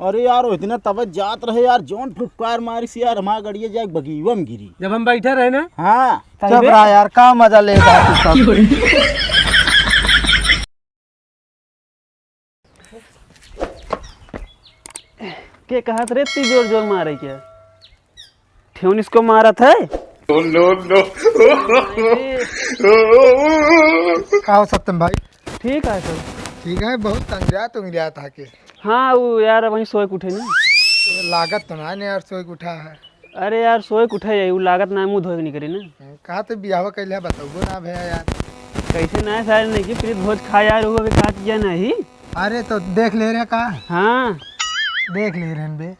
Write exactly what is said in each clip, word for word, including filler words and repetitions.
अरे यार, वो इतना तबत जात रहे यार, जौन फुफकार मारिस यार, हमार गड़िया जाके बगीवा में गिरी। जब हम बैठे रहे ना। हाँ। सही चुप बे? रहा यार, का मजा ले रहा तू सब? के कहत रे, इतनी जोर जोर मारे के? ठेहुन इसको मारत है। No, no, no। का हो सत्यम भाई? ठीक है सर। ठीक है, बहुत तंगड़ियात उंगड़ियात है के? हाँ, वो यार, अबहीं सोए के उठे ना। लागत तो ना ने यार, सोए के उठा है। अरे यार, सोए के उठे है, वो लागत ना, मुँह धोए के निकरी ना। कहाँ तो बियाह कैले है, बताओ ना भैया यार। कैसे ना है, सारे नहीं की प्रीत भोज खा यार, वो अभी कहा किया नहीं। अरे तो देख ले रहे का? हाँ। देख ले रहे हैं बे।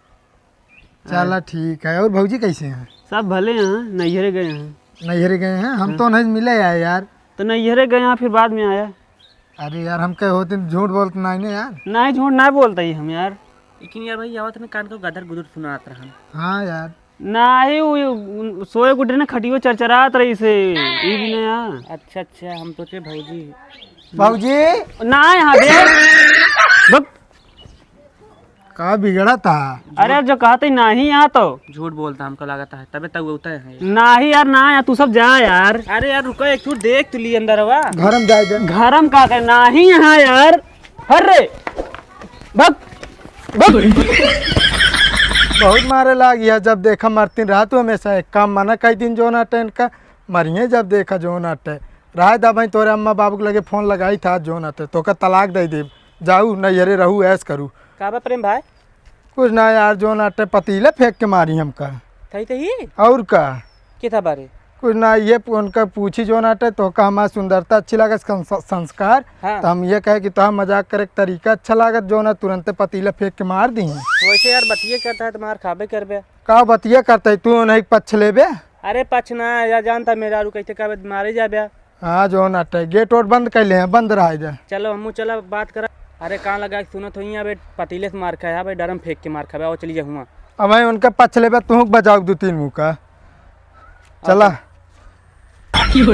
चला, हाँ। ठीक है। और भौजी कैसे हैं? सब भले हैं, नैहरे गए हैं। नैहरे गए हैं? हम हाँ। तो नहीं मिले आए यार। तो नैहरे गए हैं, फिर बाद में आया। अरे यार, हम कहे होते झूठ बोलते नहीं ना यार। नहीं, झूठ नहीं बोलता ही हम यार। लेकिन यार भाई, आवत में कान को गदर गुदर सुनात रहन। हाँ यार। नहीं, वो, वो सोए के उठे ना, खटियो चरचरात रही से, ई भी ना यार। अच्छा, अच्छा, हम तो चे भौजी। भौजी। ना यहाँ बे। बक। का बिगड़ा था? अरे, जो कहते ही नहीं यहाँ तो। झूठ बोलता हमको लागत है, तबे तो उठा है। नहीं यार, ना यार, तू सब जा यार। अरे यार, रुको, एक छूट देख तो ली अंदर हवा। घर में जाए दे। घर में का करे, नहीं यहाँ यार। हर रे, भग, भग। बहुत मारे लाग यार, जब देखा मरतीन रहा तू हमेशा। एक काम मना कई दिन जो ना टेन का मरिए, जब देखा जो ना टे। रहा दा भाई, तोरे अम्मा बाबू के लगे फोन लगाई था जो ना टे, तो का तलाक दे दे। जाऊ नैहरे रहू, ऐश करू। का बा प्रेम भाई? कुछ ना यार, जो ना टे पतीला फेंक के मारी हमका। सही, सही? और का? के था बारे? कुछ ना, ये पु-, उनका पूछी जो ना टे, तो का हमार सुंदरता अच्छी लागत, संस-, संस्कार। हाँ। तो हम ये कहे कि तोहार मजाक करे के तरीका अच्छा लागत, जो ना तुरंते पतीला फेंक के मार दी। वैसे यार, बतिये करता है तो मार खाबे करबे। का बतिये करता है, तू नहीं पक्ष लेबे? अरे पक्ष ना, या जानता मेहरारू कैसे का मारे जाबे। हाँ, जो ना टे, गेट ओट बंद कर ले हैं, बंद रहा जा। चलो, हमू चला बात करा। अरे, कान लगा के सुनत होइया बे, पतीले से मार खाए, हाँ बे, डरम फेंक के मार खाबे, आओ चली जा हुआ। अब भाई उनका पक्ष लेबे, तू बजाओ दो तीन मुका। चला। अच्छा।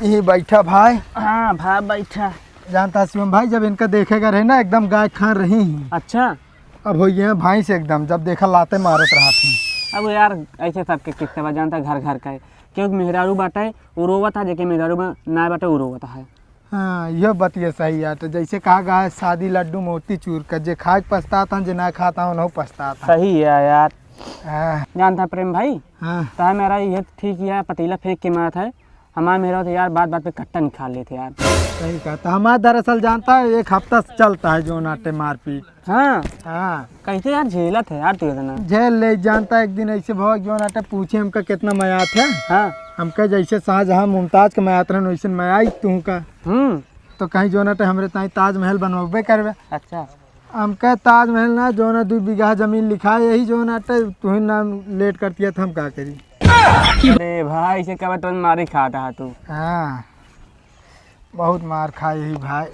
यही बैठा भाई। हाँ, भाई बैठा। जानता शिवम भाई, जब इनका देखे का रहे ना, एकदम गाय खान रही ही। अच्छा। अब हो गए हैं भैंस एकदम, जब देखा लाते मारत रहा थी। अब यार, ऐसे सबके किस्से बा, जानता घर घर का है। क्योंकि मेहरारू बाटे, वो रोवत है, जेके मेहरारू बा-, ना बाटे, वो रोवत है। हाँ, यह बात ये सही है। तो जैसे कहा गया है, शादी लड्डू मोती चूर का, जे खाए के पछतात है, जे ना खाता है, उन्हों पछतात है। सही है यार। हाँ। जानता प्रेम भाई, हाँ। तो मेरा ये ठीक है, पतीला फेंक के मारत है। हमार मेहरारू तो यार बात बात पे कट्टा निकाल लेते यार। सही कहा। तो हमारा दरअसल जानता है, एक हफ्ता से चलता है जो नाटे मारपीट। हाँ। हाँ। कैसे यार झेलत है यार तू इतना? झेल ले, जानता है, एक दिन ऐसे भवा जो नाटे पूछे हमका कितना मयात है। हाँ। हमका जैसे शाहजहां मुमताज के मयात रहन, वैसे मयाई तू का। हम्म। तो कहीं जो नाटे हमरे ताई ताजमहल बनवाबे करबे। अच्छा। हमके ताजमहल ना, जो ना दू बीघा जमीन लिखा है, यही जो ना टे तुही नाम लेट करती है, तो हम का करी? अरे भाई, इसे कब तो मारे खाता है तू? हाँ, बहुत मार खाए ही भाई।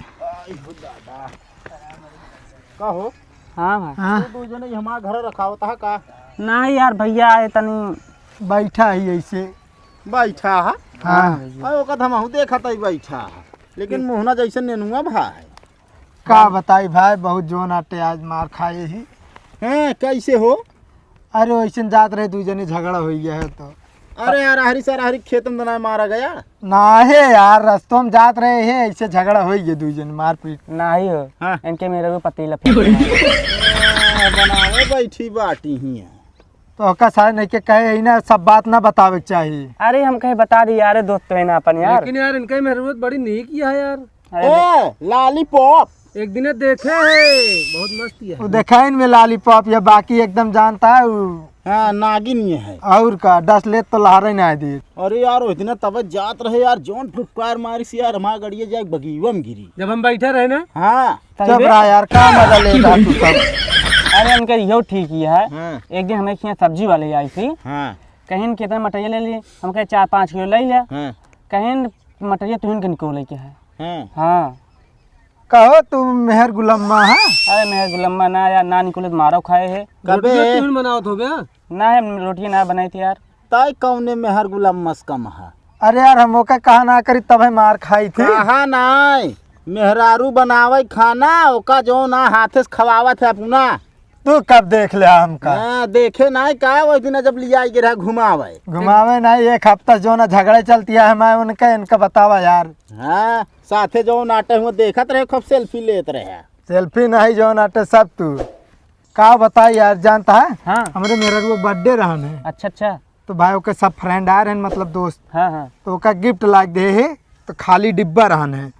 का हो? हाँ भाई। हाँ। तू दू जने हमारे घर रखावत है का? नहीं यार, भैया आए तनी। बैठा ही ऐसे। बैठा है? हाँ। हाँ। अरे ओका तो हमहू देखा था बैठा है, लेकिन मुहना जैसे नेनुआ भाई। का बताई भाई, बहुत जोन आटे आज मार खाए ही। हैं, कैसे हो? अरे, वैसे जात रहे, दू जने झगड़ा हो गया है तो। अरे यार, आहरी सर, आहरी खेत में तो ना मारा गया? ना है यार, रस्तों में जात रहे हैं, ऐसे झगड़ा हो गया, दू जने मारपीट। ना ही हो। हाँ। इनके मेरे को पतीला फेंक दिया। ए, बनावे बैठी बाटी ही है। तो ओका सारे नहीं के कहे यही ना, सब बात ना बतावे के चाहिए। अरे, हम कहे बता दी यार, दोस्त है ना अपन यार। लेकिन यार, इनका मेहरारू बड़ी नीक ही है यार। अरे ओ, लॉलीपॉप। एक दिन देखे है, बहुत मस्त है। वो देखा इनमें लॉलीपॉप, या बाकी एकदम जानता है वो। हाँ, नागिन ये है। और का, डस ले तो लहरे ना दे। अरे यार, वो इतना तबत जात रहे यार, जोन फुफकार मारिस यार, हमार गड़िया जाके बगीवा में गिरी। जब हम बैठे रहे ना। हाँ। सही चुप में? रहा यार, का मजा लेता तू सब? अरे, उनके इहो ठीक ही है। हाँ। एक दिन हमें यहाँ सब्जी वाले आई थी। हाँ। कहीं कितना मटेरियल ले लिए, हम कहे चार पाँच किलो ले लिया। हाँ। कहीं मटेरियल तुहिन के निको लेके है। हाँ। हाँ। कहो तू मेहर गुलम्मा है? अरे मेहर गुलम्मा ना यार, ना निकले तो मारो खाए है। कबे? रोटियां तुहिन बनावत हो बे? ना, हम रोटियां ना बनाई थी यार। ताई कौने मेहर गुलम्मा से कम है? अरे यार, हम ओका कहा ना करी, तब है मार खाई थी। कहा नाई। मेहरारू बनावे खाना, ओका जौन आ हाथे से खवावत है अपना। तू कब देख ले हमका? हाँ, देखे नाहीं का, वही दिन जब लिया के रहा घुमावे। घुमावे नाहीं, एक हफ्ता से जौन आ झगड़े चलती है हमारे उनका, इनका बतावा यार। हाँ, साथे जौन आटे हुए देखत रहे, खूब selfie लेत रहे। Selfie नाहीं, जौन आटे सब तू। का बताई यार, जानता है? हाँ। हमरे मेहरारू के birthday रहन है। अच्छा, अच्छा। तो भाई ओके सब friend आ रहे हैं, मतलब दोस्त। हाँ, हाँ। तो ओका gift लाग दे है, तो खाली डिब्बा रहन है।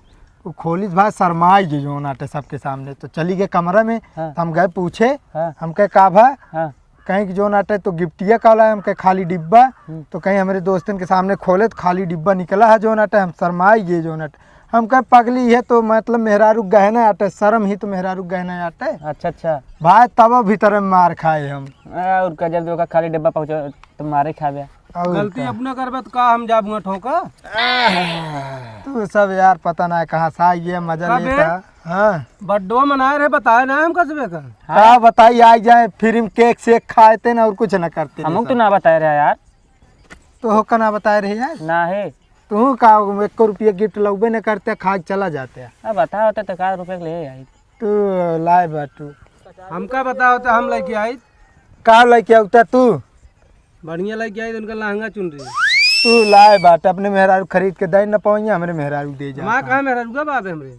वो खोलिस भाई, शर्माई गए जौन आटे सबके सामने। तो चली गए कमरा में, हाँ। तो हम गए पूछे, हाँ। हम कहे का भा? हाँ। कहीं कि जौन आटे तो गिफ्टिया का लाए, हम कहे खाली डिब्बा। हम्म। तो कहीं हमरे दोस्तन के सामने खोले तो खाली डिब्बा निकला है जौन आटे, हम शर्माई गए जौन आटे। हम कहे पगली है तो मतलब मेहरारू गहना आटे, शर्म ही तो मेहरारू गहना आटे। अच्छा, अच्छा। भाई तब भीतर में मार खाए हम। आ, और का जल्दी ओका खाली डिब्बा पहुँचा तो मारे खाबे। और गलती का? अपना करबे तो का हम जाबुआ ठोका? तू सब यार पता ना कहाँ से आई ये मजा का बे? लेता। हाँ। Birthday मनाए रहे, बताए ना हम कसबे का। का बताई, आई जाए free में cake शेक खाए थे ना और कुछ ना करते हमहू रहे तो सब। ना बताए रहे यार। तो हो का ना बताए रहे यार? ना है। तू का एक रुपया gift लौबे न करते, खा के चला जाते। अब बता होते तो का रुपये के ले आई? तू लाए बाटू। हमका बता होते हम लेके आई। का लेके आउता तू? बढ़िया लेके आई तो उनका लहंगा चुनरी। तू लाए बाट, अपने मेहरारू खरीद के दे न पाइए, हमरे मेहरारू दे जा। हमार कहाँ मेहरारू का बाप है हमरे?